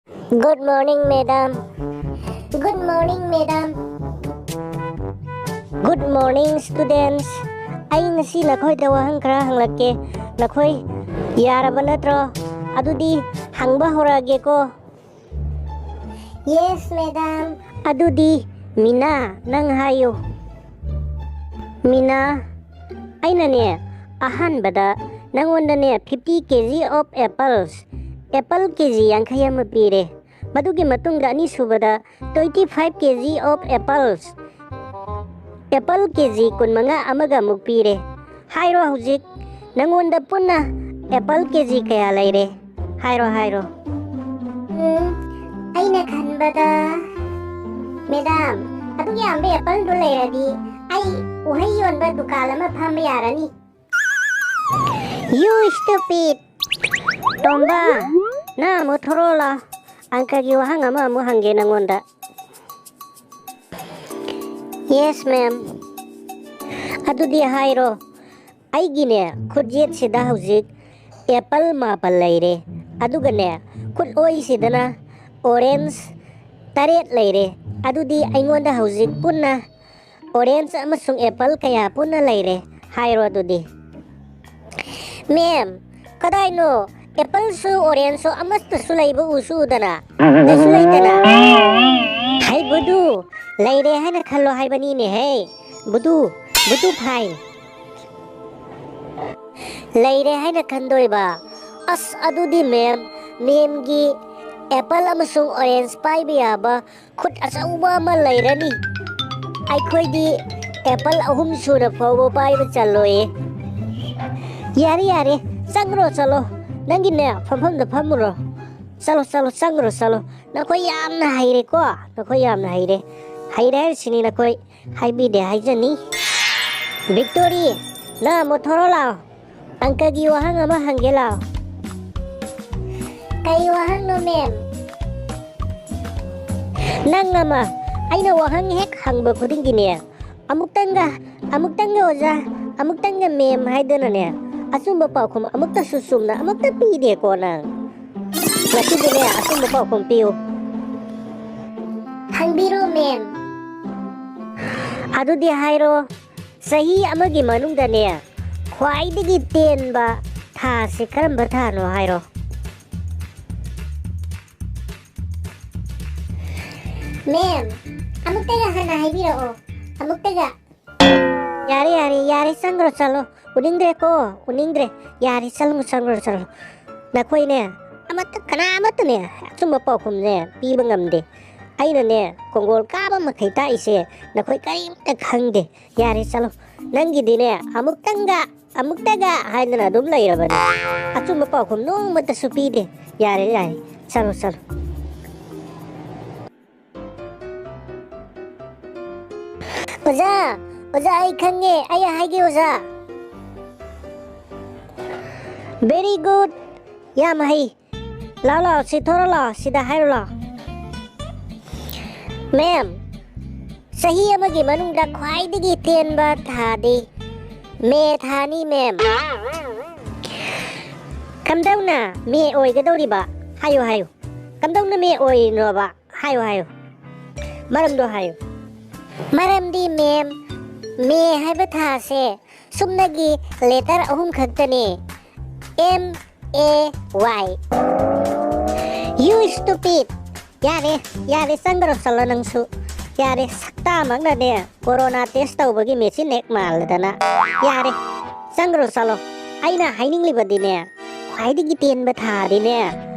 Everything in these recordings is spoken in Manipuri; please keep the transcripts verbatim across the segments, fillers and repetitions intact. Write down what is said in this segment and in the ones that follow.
Good morning, madam. Good morning, madam. Good morning, students. ꯑꯩ ꯉꯁꯤ ꯅꯈꯣꯏꯗ ꯋꯥꯍꯪ ꯈꯔ ꯍꯪꯂꯛꯀꯦ꯫ ꯅꯈꯣꯏ ꯌꯥꯔꯕ ꯅꯠꯇ꯭ꯔꯣ? ꯑꯗꯨꯗꯤ ꯍꯪꯕ ꯍꯧꯔꯛꯑꯒꯦꯀꯣ꯫ Yes, madam. ꯑꯗꯨꯗꯤ ꯃꯤꯅꯥ, ꯅꯪ ꯍꯥꯏꯌꯨ꯫ ꯃꯤꯅꯥ, ꯑꯩꯅꯅꯦ, ꯑꯍꯥꯟꯕꯗ ꯅꯪꯉꯣꯟꯗꯅꯦ, fifty K G of apples, apple K G ꯌꯥꯡꯈꯩ ꯑꯃ ꯄꯤꯔꯦ꯫ ꯃꯗꯨꯒꯤ ꯃꯇꯨꯡꯗ ꯑꯅꯤꯁꯨꯕꯗ twenty five K G of apples, apple K G ꯀꯨꯟꯃꯉꯥ ꯑꯃꯒ ꯑꯃꯨꯛ ꯄꯤꯔꯦ꯫ ꯍꯥꯏꯔꯣ ꯍꯧꯖꯤꯛ, ꯅꯪꯉꯣꯟꯗ ꯄꯨꯟꯅ apple K G ꯀꯌꯥ ꯂꯩꯔꯦ? ꯍꯥꯏꯔꯣ, ꯍꯥꯏꯔꯣ꯫ ꯎꯝ, ꯑꯩꯅ ꯈꯟꯕꯗ, ꯃꯦꯗꯥꯝ, ꯑꯗꯨꯛ ꯌꯥꯝꯕ appleꯗꯨ ꯂꯩꯔꯗꯤ ꯑꯩ ꯎꯍꯩ ꯌꯣꯟꯕ ꯗꯨꯀꯥꯟ ꯑꯃ ꯐꯝꯕ ꯌꯥꯔꯅꯤ꯫ You stupid! ꯇꯣꯝꯕ, ꯅꯪ ꯑꯃꯨꯛ ꯊꯣꯔꯛꯑꯣ ꯂꯥꯎ꯫ ꯑꯪꯀꯒꯤ ꯋꯥꯍꯪ ꯑꯃ ꯑꯃꯨꯛ ꯍꯪꯒꯦ ꯅꯪꯉꯣꯟꯗ꯫ Yes, ma'am. ꯑꯗꯨꯗꯤ ꯍꯥꯏꯔꯣ, ꯑꯩꯒꯤꯅꯦ ꯈꯨꯠꯌꯦꯠꯁꯤꯗ ꯍꯧꯖꯤꯛ apple ꯃꯥꯄꯜ ꯂꯩꯔꯦ, ꯑꯗꯨꯒꯅꯦ ꯈꯨꯠꯑꯣꯏꯁꯤꯗꯅ orange ꯇꯔꯦꯠ ꯂꯩꯔꯦ꯫ ꯑꯗꯨꯗꯤ ꯑꯩꯉꯣꯟꯗ ꯍꯧꯖꯤꯛ ꯄꯨꯟꯅ orange ꯑꯃꯁꯨꯡ apple ꯀꯌꯥ ꯄꯨꯟꯅ ꯂꯩꯔꯦ? ꯍꯥꯏꯔꯣ ꯑꯗꯨꯗꯤ꯫ Ma'am, ꯀꯗꯥꯏꯅꯣ? Appleꯁꯨ orangeꯁꯨ ꯑꯃꯠꯇꯁꯨ ꯂꯩꯕ ꯎꯁꯨ ꯎꯗꯅ, ꯂꯩꯁꯨ ꯂꯩꯇꯅ꯫ ꯍꯩ ꯕꯨꯗꯨ, ꯂꯩꯔꯦ ꯍꯥꯏꯅ ꯈꯜꯂꯣ ꯍꯥꯏꯕꯅꯤꯅꯦꯍꯦ꯫ ꯕꯨꯗꯨ, ꯕꯨꯗꯨ ꯐꯥꯏꯟ꯫ ꯂꯩꯔꯦ ꯍꯥꯏꯅ ꯈꯟꯗꯣꯏꯕ꯫ ꯑꯁ, ꯑꯗꯨꯗꯤ ma'am, ma'amꯒꯤ apple ꯑꯃꯁꯨꯡ orange ꯄꯥꯏꯕ ꯌꯥꯕ ꯈꯨꯠ ꯑꯆꯧꯕ ꯑꯃ ꯂꯩꯔꯅꯤ꯫ ꯑꯩꯈꯣꯏꯗꯤ apple ꯑꯍꯨꯝ ꯁꯨꯅ ꯐꯥꯎꯕ ꯄꯥꯏꯕ ꯆꯜꯂꯣꯏꯌꯦ꯫ ꯌꯥꯔꯦ, ꯌꯥꯔꯦ, ꯆꯪꯈ꯭ꯔꯣ, ꯆꯠꯂꯣ꯫ ꯅꯪꯒꯤꯅꯦ, ꯐꯝꯐꯝꯗ ꯐꯝꯃꯨꯔꯣ꯫ ꯆꯠꯂꯣ, ꯆꯠꯂꯣ, ꯆꯪꯈ꯭ꯔꯣ, ꯆꯠꯂꯣ꯫ ꯅꯈꯣꯏ ꯌꯥꯝꯅ ꯍꯩꯔꯦꯀꯣ? ꯅꯈꯣꯏ ꯌꯥꯝꯅ ꯍꯩꯔꯦ꯫ ꯍꯩꯔꯦ ꯍꯥꯏꯔꯤꯁꯤꯅꯤ ꯅꯈꯣꯏ꯫ ꯍꯥꯏꯕꯤꯗꯦ ꯍꯥꯏꯖꯅꯤ꯫ ꯕꯤꯛꯇꯣꯔꯤ, ꯅꯪ ꯑꯃꯨꯛ ꯊꯣꯔꯛꯑꯣ ꯂꯥꯛꯑꯣ꯫ ꯑꯪꯀꯒꯤ ꯋꯥꯍꯪ ꯑꯃ ꯍꯪꯒꯦ ꯂꯥꯛꯑꯣ꯫ ꯀꯩ ꯋꯥꯍꯪꯅꯣ, ma'am? ꯅꯪ ꯑꯃ, ꯑꯩꯅ ꯋꯥꯍꯪ ꯍꯦꯛ ꯍꯪꯕ ꯈꯨꯗꯤꯡꯒꯤꯅꯦ, ꯑꯃꯨꯛꯇꯪꯒ, ꯑꯃꯨꯛꯇꯪꯒ ꯑꯣꯖꯥ, ꯑꯃꯨꯛꯇꯪꯒ ma'am ꯍꯥꯏꯗꯨꯅꯅꯦ, ꯑꯆꯨꯝꯕ ꯄꯥꯎꯈꯨꯝ ꯑꯃꯨꯛꯇꯁꯨ ꯆꯨꯝꯅ ꯑꯃꯨꯛꯇ ꯄꯤꯗꯦꯀꯣ ꯅꯪ? ꯉꯁꯤꯗꯤꯅꯦ, ꯑꯆꯨꯝꯕ ꯄꯥꯎꯈꯨꯝ ꯄꯤꯌꯨ꯫ ꯍꯪꯕꯤꯔꯣ, ꯃꯦꯝ꯫ ꯑꯗꯨꯗꯤ ꯍꯥꯏꯔꯣ, ꯆꯍꯤ ꯑꯃꯒꯤ ꯃꯅꯨꯡꯗꯅꯦ, ꯈ꯭ꯋꯥꯏꯗꯒꯤ ꯇꯦꯟꯕ ꯊꯥꯁꯤ ꯀꯔꯝꯕ ꯊꯥꯅꯣ ꯍꯥꯏꯔꯣ꯫ ꯃꯦꯝ, ꯑꯃꯨꯛꯇꯒ ꯍꯟꯅ ꯍꯥꯏꯕꯤꯔꯛꯑꯣ, ꯑꯃꯨꯛꯇꯒ꯫ ꯌꯥꯔꯦ, ꯌꯥꯔꯦ, ꯌꯥꯔꯦ, ꯆꯪꯈ꯭ꯔꯣ, ꯆꯠꯂꯣ꯫ ꯎꯅꯤꯡꯗ꯭ꯔꯦꯀꯣ, ꯎꯅꯤꯡꯗ꯭ꯔꯦ꯫ ꯌꯥꯔꯦ, ꯆꯪꯉꯨ, ꯆꯪꯈ꯭ꯔꯣ, ꯆꯠꯂꯣ꯫ ꯅꯈꯣꯏꯅꯦ, ꯑꯃꯠꯇ, ꯀꯅꯥ ꯑꯃꯠꯇꯅꯦ ꯑꯆꯨꯝꯕ ꯄꯥꯎꯈꯨꯝꯅꯦ ꯄꯤꯕ ꯉꯝꯗꯦ꯫ ꯑꯩꯅꯅꯦ, ꯀꯣꯡꯒꯣꯜ ꯀꯥꯕ ꯃꯈꯩ ꯇꯥꯛꯏꯁꯦ ꯅꯈꯣꯏ ꯀꯔꯤꯝꯇ ꯈꯪꯗꯦ꯫ ꯌꯥꯔꯦ, ꯆꯠꯂꯣ꯫ ꯅꯪꯒꯤꯗꯤꯅꯦ, ꯑꯃꯨꯛꯇꯪꯒ, ꯑꯃꯨꯛꯇꯒ ꯍꯥꯏꯗꯅ ꯑꯗꯨꯝ ꯂꯩꯔꯕꯅꯦ꯫ ꯑꯆꯨꯝꯕ ꯄꯥꯎꯈꯨꯝ ꯅꯣꯡꯃꯇꯁꯨ ꯄꯤꯗꯦ꯫ ꯌꯥꯔꯦ, ꯌꯥꯔꯦ, ꯆꯠꯂꯣ, ꯆꯠꯂꯣ꯫ ꯑꯣꯖꯥ, ꯑꯣꯖꯥ, ꯑꯩ ꯈꯪꯉꯦ, ꯑꯩ ꯍꯥꯏꯒꯦ, ꯑꯣꯖꯥ꯫ Very good, ꯌꯥꯝ ꯍꯩ꯫ ꯂꯥꯎ, ꯂꯥꯎ, ꯁꯤ ꯊꯣꯔꯣ, ꯂꯥꯎ, ꯁꯤꯗ ꯍꯥꯏꯔꯣ, ꯂꯥꯎ꯫ ꯃꯦꯝ, ꯆꯍꯤ ꯑꯃꯒꯤ ꯃꯅꯨꯡꯗ ꯈ꯭ꯋꯥꯏꯗꯒꯤ ꯇꯦꯟꯕ ꯊꯥꯗꯤ ꯃꯦ ꯊꯥꯅꯤ, ꯃꯦꯝ꯫ ꯀꯝꯗꯧꯅ ꯃꯦ ꯑꯣꯏꯒꯗꯧꯔꯤꯕ? ꯍꯥꯏꯌꯨ, ꯍꯥꯏꯌꯨ꯫ ꯀꯝꯗꯧꯅ ꯃꯦ ꯑꯣꯏꯔꯤꯅꯣꯕ? ꯍꯥꯏꯌꯨ, ꯍꯥꯏꯌꯨ꯫ ꯃꯔꯝꯗꯣ ꯍꯥꯏꯌꯨ꯫ ꯃꯔꯝꯗꯤ, ꯃꯦꯝ, ꯃꯦ ꯍꯥꯏꯕ ꯊꯥꯁꯦ ꯁꯨꯞꯅꯒꯤ letter ꯑꯍꯨꯝ ꯈꯛꯇꯅꯦ꯫ M A Y꯫ You stupid! ꯌꯥꯔꯦ, ꯌꯥꯔꯦ, ꯆꯪꯈ꯭ꯔꯣ, ꯆꯠꯂꯣ ꯅꯪꯁꯨ꯫ ꯌꯥꯔꯦ, ꯁꯛꯇꯥꯃꯛꯅꯅꯦ corona test ꯇꯧꯕꯒꯤ machine ꯍꯦꯛ ꯃꯥꯜꯂꯗꯅ꯫ ꯌꯥꯔꯦ, ꯆꯪꯈ꯭ꯔꯣ, ꯆꯠꯂꯣ꯫ ꯑꯩꯅ ꯍꯥꯏꯅꯤꯡꯂꯤꯕꯗꯤꯅꯦ, ꯈ꯭ꯋꯥꯏꯗꯒꯤ ꯇꯦꯟꯕ ꯊꯥꯗꯤꯅꯦ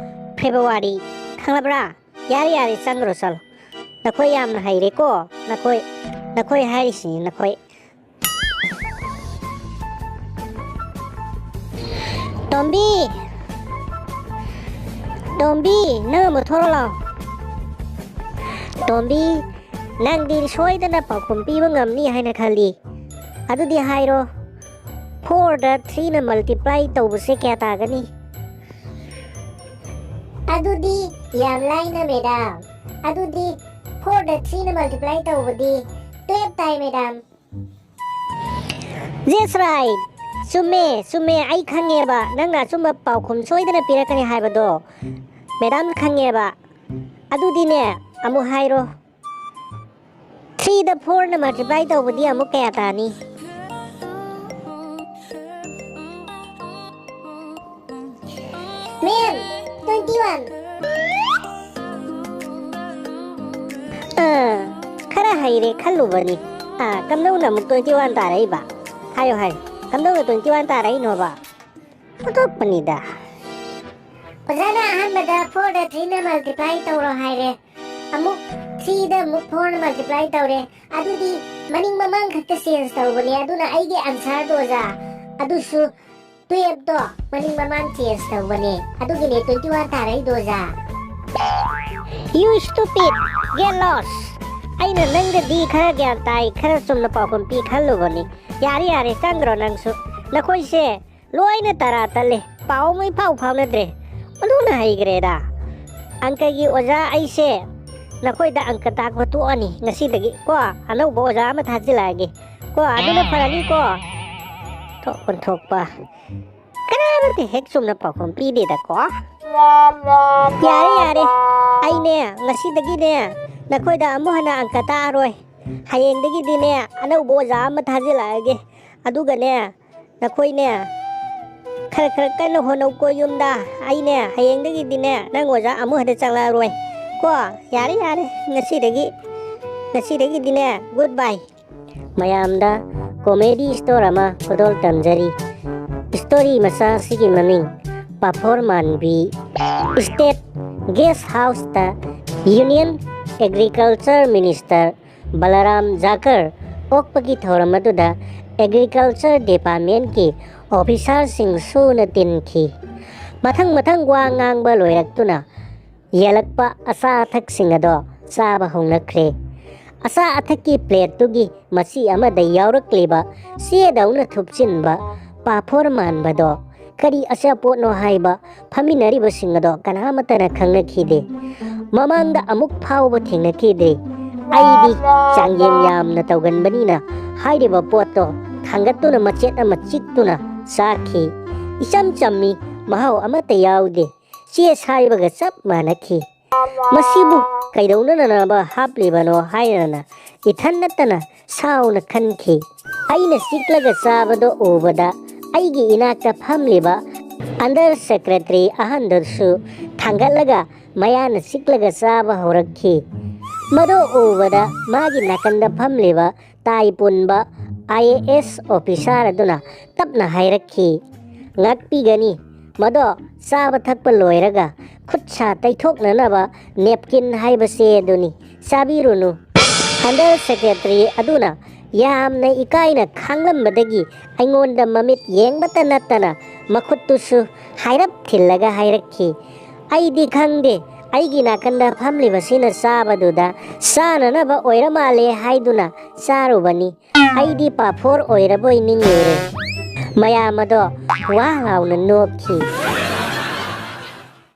February, ꯈꯪꯂꯕ꯭ꯔꯥ? ꯌꯥꯔꯦ, ꯌꯥꯔꯦ, ꯆꯪꯈ꯭ꯔꯣ, ꯆꯠꯂꯣ꯫ ꯅꯈꯣꯏ ꯌꯥꯝꯅ ꯍꯩꯔꯦꯀꯣ, ꯅꯈꯣꯏ, ꯅꯈꯣꯏ ꯍꯥꯏꯔꯤꯁꯤꯅꯤ, ꯅꯈꯣꯏ꯫ ꯇꯣꯝꯕꯤ! ꯇꯣꯝꯕꯤ, ꯅꯪ ꯑꯃꯨꯛ ꯊꯣꯔꯛꯑꯣ ꯂꯥꯎ꯫ ꯇꯣꯝꯕꯤ, ꯅꯪꯗꯤ ꯁꯣꯏꯗꯅ ꯄꯥꯎꯈꯨꯝ ꯄꯤꯕ ꯉꯝꯅꯤ ꯍꯥꯏꯅ ꯈꯜꯂꯤ꯫ ꯑꯗꯨꯗꯤ ꯍꯥꯏꯔꯣ, fourꯗ threeꯅ multiply ꯇꯧꯕꯁꯦ ꯀꯌꯥ ꯇꯥꯒꯅꯤ? ꯑꯗꯨꯗꯤ ꯌꯥꯝ ꯂꯥꯏꯅ, ꯃꯦꯗꯥꯝ꯫ ꯑꯗꯨꯗꯤ fourꯗ threeꯅ multiply ꯇꯧꯕꯗꯤ twelve ꯇꯥꯏ, ꯃꯦꯗꯥꯝ꯫ That's right. ꯆꯨꯝꯃꯦ, ꯆꯨꯝꯃꯦ, ꯑꯩ ꯈꯪꯉꯦꯕ ꯅꯪꯅ ꯑꯆꯨꯝꯕ ꯄꯥꯎꯈꯨꯝ ꯁꯣꯏꯗꯅ ꯄꯤꯔꯛꯀꯅꯤ ꯍꯥꯏꯕꯗꯣ꯫ ꯃꯦꯗꯥꯝ ꯈꯪꯉꯦꯕ꯫ ꯑꯗꯨꯗꯤꯅꯦ, ꯑꯃꯨꯛ ꯍꯥꯏꯔꯣ꯫ Threeꯗ fourꯅ multiply ꯇꯧꯕꯗꯤ ꯑꯃꯨꯛ ꯀꯌꯥ ꯇꯥꯅꯤ? Ma'am, twenty one. ꯑꯥ, ꯈꯔ ꯍꯩꯔꯦ ꯈꯜꯂꯨꯕꯅꯤ꯫ ꯑꯥ, ꯀꯝꯗꯧꯅ ꯑꯃꯨꯛ twenty one ꯇꯥꯔꯛꯏꯕ? ꯍꯥꯏꯌꯣ, ꯍꯥꯏꯌꯣ꯫ ꯀꯝꯗꯧꯅ twenty one ꯇꯥꯔꯛꯏꯅꯣꯕ? ꯑꯣꯟꯊꯣꯛꯄꯅꯤꯗ꯫ ꯑꯣꯖꯥꯅ ꯑꯍꯥꯟꯕꯗ fourꯗ threeꯅ multiply ꯇꯧꯔꯣ ꯍꯥꯏꯔꯦ꯫ ꯑꯃꯨꯛ threeꯗ ꯑꯃꯨꯛ fourꯅ multiply ꯇꯧꯔꯦ꯫ ꯑꯗꯨꯗꯤ ꯃꯅꯤꯡ ꯃꯃꯥꯡ ꯈꯛꯇ change ꯇꯧꯕꯅꯦ꯫ ꯑꯗꯨꯅ ꯑꯩꯒꯤ answerꯗꯣ, ꯑꯣꯖꯥ, ꯑꯗꯨꯁꯨ twelveꯗꯣ ꯃꯅꯤꯡ ꯃꯃꯥꯡ change ꯇꯧꯕꯅꯦ꯫ ꯑꯗꯨꯒꯤꯅꯦ twenty one ꯇꯥꯔꯛꯏꯗꯣ, ꯑꯣꯖꯥ꯫ You stupid! Get lost! ꯑꯩꯅ ꯅꯪꯗꯗꯤ ꯈꯔ ꯒ꯭ꯌꯥꯟ ꯇꯥꯏ, ꯈꯔ ꯆꯨꯝꯅ ꯄꯥꯎꯈꯨꯝ ꯄꯤ ꯈꯜꯂꯨꯕꯅꯤ꯫ ꯌꯥꯔꯦ, ꯌꯥꯔꯦ, ꯆꯪꯈ꯭ꯔꯣ ꯅꯪꯁꯨ꯫ ꯅꯈꯣꯏꯁꯦ ꯂꯣꯏꯅ ꯇꯔꯥ ꯇꯠꯂꯦ, ꯄꯥꯎ ꯑꯃ ꯏꯐꯥꯎ ꯐꯥꯎꯅꯗ꯭ꯔꯦ꯫ ꯑꯣꯟꯊꯣꯛꯅ ꯍꯩꯈ꯭ꯔꯦꯗ꯫ ꯑꯪꯀꯒꯤ ꯑꯣꯖꯥ ꯑꯩꯁꯦ ꯅꯈꯣꯏꯗ ꯑꯪꯀ ꯇꯥꯛꯄ ꯇꯣꯛꯑꯅꯤ ꯉꯁꯤꯗꯒꯤ ꯀꯣ꯫ ꯑꯅꯧꯕ ꯑꯣꯖꯥ ꯑꯃ ꯊꯥꯖꯤꯜꯂꯛꯑꯒꯦ ꯀꯣ, ꯑꯗꯨꯅ ꯐꯔꯅꯤꯀꯣ꯫ ꯊꯣꯛ ꯑꯣꯟꯊꯣꯛꯄ꯫ ꯀꯅꯥꯃꯠꯇ ꯍꯦꯛ ꯆꯨꯝꯅ ꯄꯥꯎꯈꯨꯝ ꯄꯤꯗꯦꯗꯀꯣ꯫ ꯌꯥꯔꯦ, ꯌꯥꯔꯦ, ꯑꯩꯅꯦ ꯉꯁꯤꯗꯒꯤꯅꯦ ꯅꯈꯣꯏꯗ ꯑꯃꯨꯛ ꯍꯟꯅ ꯑꯪꯀ ꯇꯥꯛꯑꯔꯣꯏ꯫ ꯍꯌꯦꯡꯗꯒꯤꯗꯤꯅꯦ ꯑꯅꯧꯕ ꯑꯣꯖꯥ ꯑꯃ ꯊꯥꯖꯤꯜꯂꯛꯑꯒꯦ꯫ ꯑꯗꯨꯒꯅꯦ, ꯅꯈꯣꯏꯅꯦ ꯈꯔ ꯈꯔ ꯀꯟꯅ ꯍꯣꯠꯅꯧꯀꯣ ꯌꯨꯝꯗ꯫ ꯑꯩꯅꯦ ꯍꯌꯦꯡꯗꯒꯤꯗꯤꯅꯦ ꯅꯪ ꯑꯣꯖꯥ ꯑꯃꯨꯛ ꯍꯟꯅ ꯆꯪꯂꯛꯑꯔꯣꯏ ꯀꯣ꯫ ꯌꯥꯔꯦ, ꯌꯥꯔꯦ, ꯉꯁꯤꯗꯒꯤ, ꯉꯁꯤꯗꯒꯤꯗꯤꯅꯦ good bye꯫ ꯃꯌꯥꯝꯗ comedy story ꯑꯃ ꯈꯨꯗꯣꯜ ꯇꯝꯖꯔꯤ꯫ Story ꯃꯆꯥ ꯑꯁꯤꯒꯤ ꯃꯃꯤꯡ ꯄꯥꯐꯣꯔ ꯃꯥꯟꯕꯤ꯫ State Guest Houseꯇ Union Agriculture Minister ꯕꯂꯔꯥꯝ ꯖꯥꯀꯔ ꯑꯣꯛꯄꯒꯤ ꯊꯧꯔꯝ ꯑꯗꯨꯗ Agriculture Departmentꯀꯤ officerꯁꯤꯡ ꯁꯨꯅ ꯇꯤꯟꯈꯤ꯫ ꯃꯊꯪ ꯃꯊꯪ ꯋꯥ ꯉꯥꯡꯕ ꯂꯣꯏꯔꯛꯇꯨꯅ ꯌꯦꯜꯂꯛꯄ ꯑꯆꯥ ꯑꯊꯛꯁꯤꯡ ꯑꯗꯣ ꯆꯥꯕ ꯍꯧꯅꯈ꯭ꯔꯦ꯫ ꯑꯆꯥ ꯑꯊꯛꯀꯤ plateꯇꯨꯒꯤ ꯃꯆꯤ ꯑꯃꯗ ꯌꯥꯎꯔꯛꯂꯤꯕ ꯆꯦꯗꯧꯅ ꯊꯨꯞꯆꯤꯟꯕ ꯄꯥꯐꯣꯔ ꯃꯥꯟꯕꯗꯣ ꯀꯔꯤ ꯑꯆꯥꯄꯣꯠꯅꯣ ꯍꯥꯏꯕ ꯐꯝꯃꯤꯟꯅꯔꯤꯕꯁꯤꯡ ꯑꯗꯣ ꯀꯅꯥꯃꯠꯇꯅ ꯈꯪꯅꯈꯤꯗꯦ꯫ ꯃꯃꯥꯡꯗ ꯑꯃꯨꯛ ꯐꯥꯎꯕ ꯊꯦꯡꯅꯈꯤꯗ꯭ꯔꯤ꯫ ꯑꯩꯗꯤ ꯆꯥꯡꯌꯦꯡ ꯌꯥꯝꯅ ꯇꯧꯒꯟꯕꯅꯤꯅ ꯍꯥꯏꯔꯤꯕ ꯄꯣꯠꯇꯣ ꯊꯥꯡꯒꯠꯇꯨꯅ ꯃꯆꯦꯠ ꯑꯃ ꯆꯤꯛꯇꯨꯅ ꯆꯥꯈꯤ꯫ ꯏꯆꯝ ꯆꯝꯃꯤ, ꯃꯍꯥꯎ ꯑꯃꯠꯇ ꯌꯥꯎꯗꯦ꯫ ꯆꯦꯁ ꯍꯥꯏꯕꯒ ꯆꯞ ꯃꯥꯟꯅꯈꯤ꯫ "ꯃꯁꯤꯕꯨ ꯀꯩꯗꯧꯅꯅꯕ ꯍꯥꯞꯂꯤꯕꯅꯣ?" ꯍꯥꯏꯅ ꯏꯊꯟ ꯅꯠꯇꯅ ꯁꯥꯎꯅ ꯈꯟꯈꯤ꯫ ꯑꯩꯅ ꯆꯤꯛꯂꯒ ꯆꯥꯕꯗꯣ ꯎꯕꯗ ꯑꯩꯒꯤ ꯏꯅꯥꯛꯇ ꯐꯝꯂꯤꯕ under secretary ꯑꯍꯟꯗꯨꯁꯨ ꯊꯥꯡꯒꯠꯂꯒ ꯃꯌꯥꯅ ꯆꯤꯛꯂꯒ ꯆꯥꯕ ꯍꯧꯔꯛꯈꯤ꯫ ꯃꯗꯨ ꯎꯕꯗ ꯃꯥꯒꯤ ꯅꯥꯀꯟꯗ ꯐꯝꯂꯤꯕ ꯇꯥꯏ ꯄꯨꯟꯕ I A S officer ꯑꯗꯨꯅ ꯇꯞꯅ ꯍꯥꯏꯔꯛꯈꯤ, "ꯉꯥꯛꯄꯤꯒꯅꯤ, ꯃꯗꯣ ꯆꯥꯕ ꯊꯛꯄ ꯂꯣꯏꯔꯒ ꯈꯨꯠ ꯁꯥ ꯇꯩꯊꯣꯛꯅꯅꯕ napkin ꯍꯥꯏꯕꯁꯦ ꯑꯗꯨꯅꯤ, ꯆꯥꯕꯤꯔꯨꯅꯨ꯫" Under secretary ꯑꯗꯨꯅ ꯌꯥꯝꯅ ꯏꯀꯥꯏꯅ ꯈꯥꯡꯂꯝꯕꯗꯒꯤ ꯑꯩꯉꯣꯟꯗ ꯃꯃꯤꯠ ꯌꯦꯡꯕꯇ ꯅꯠꯇꯅ ꯃꯈꯨꯠꯇꯨꯁꯨ ꯍꯥꯏꯔꯞ ꯊꯤꯜꯂꯒ ꯍꯥꯏꯔꯛꯈꯤ, "ꯑꯩꯗꯤ ꯈꯪꯗꯦ, ꯑꯩꯒꯤ ꯅꯥꯀꯟꯗ ꯐꯝꯂꯤꯕꯁꯤꯅ ꯆꯥꯕꯗꯨꯗ ꯆꯥꯅꯅꯕ ꯑꯣꯏꯔ ꯃꯥꯜꯂꯦ ꯍꯥꯏꯗꯨꯅ ꯆꯥꯔꯨꯕꯅꯤ꯫ ꯑꯩꯗꯤ ꯄꯥꯐꯣꯔ ꯑꯣꯏꯔꯕꯣꯏ ꯅꯤꯡꯂꯨꯔꯦ꯫" ꯃꯌꯥꯝ ꯑꯗꯣ ꯋꯥ ꯂꯥꯎꯅ ꯅꯣꯛꯈꯤ꯫